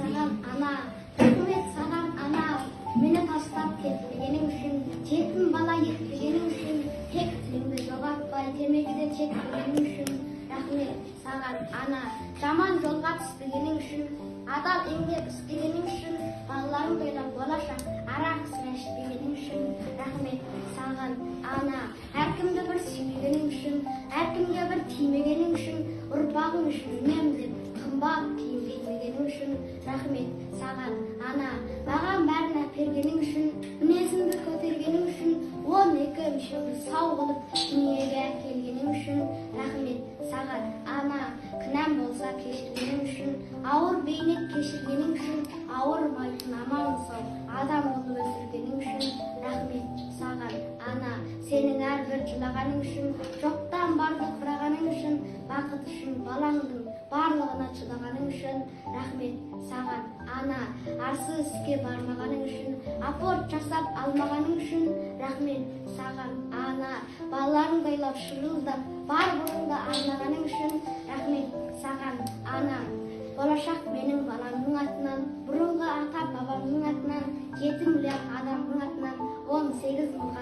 Саған, ана! Рахмет саған, ана! Мені тастап кетпегенің үшін, жетім бала етпегенің үшін, тек тіліңді жоғалтпай, темекіде шекпегенің үшін, рахмет саған, ана! Жаман жолға түспегенің үшін, адал еңбек істегенің үшін, балаларыңды ойлап болашақ арақ сірә ішпегенің үшін, рахмет саған, ана! Әркімді бір сүймегенің үшін, әркімге бір тимегенің үшін, ұрпағың үшін үнемдеп қымбат киім кимегенің үшін, рахмет саған, ана! Маған бәрін әпергенің үшін, мінезімді көтергенің үшін, 12 мүшемді сау қылып дүниеге әкелгенің үшін, рахмет саған, ана! Кінәм болса, кешіргенің үшін, ауыр бейнет кешіргенің үшін, ауырмайтын, аман сау адам қылып өсіргенің үшін, рахмет саған, ана! Сенің әрбір жылағаның үшін, жоқтан барды құрағаның үшін, бақыт үшін балаңдың барлығына шыдағаның үшін, рахмет саған, ана! Арсыз іске бармағаның үшін, апорт жасап алмағаның үшін, рахмет саған, ана! Балаларыңды ойлап шырылдап бар бұрыңды арнағаның үшін, рахмет саған, ана! Болашақ менің баламның атынан, бұрынғы ата бабамның атынан, 7 миллиард адамның атынан, 18 мың.